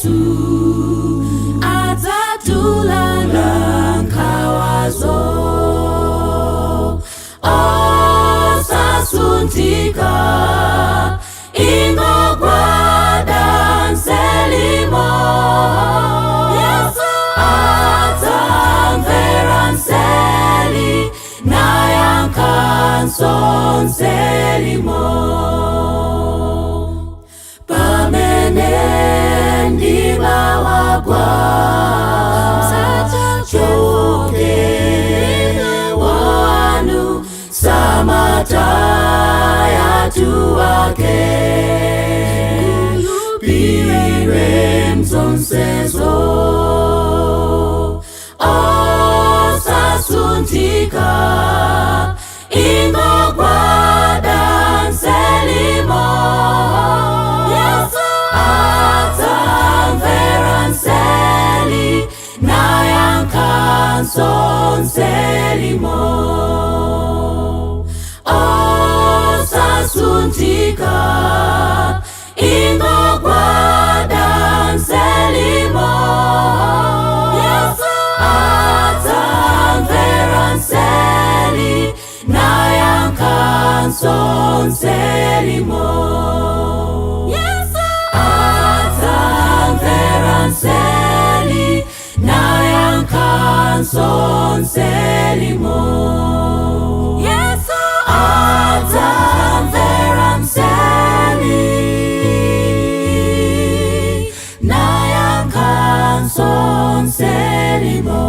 Yesu adzatula nkhawazo. Osasunthika, ingogwada mselimo. Yesu adzamvera mseli, nayankhanso mselimo. Pamene mdima wagwa, choke wanu samataya wake, khulupirire mzonsezo. Osasunthika, ingogwada mselimo. Yesu adzamvera mseli, nayankhanso mselimo. Osasunthika, ingogwada mselimo. Yesu adzamvera mseli, nayankhanso mselimo. Yesu adzamvera mseli, nayankhanso mselimo. Yesu adzamvera mseli, nayankhanso mselimo.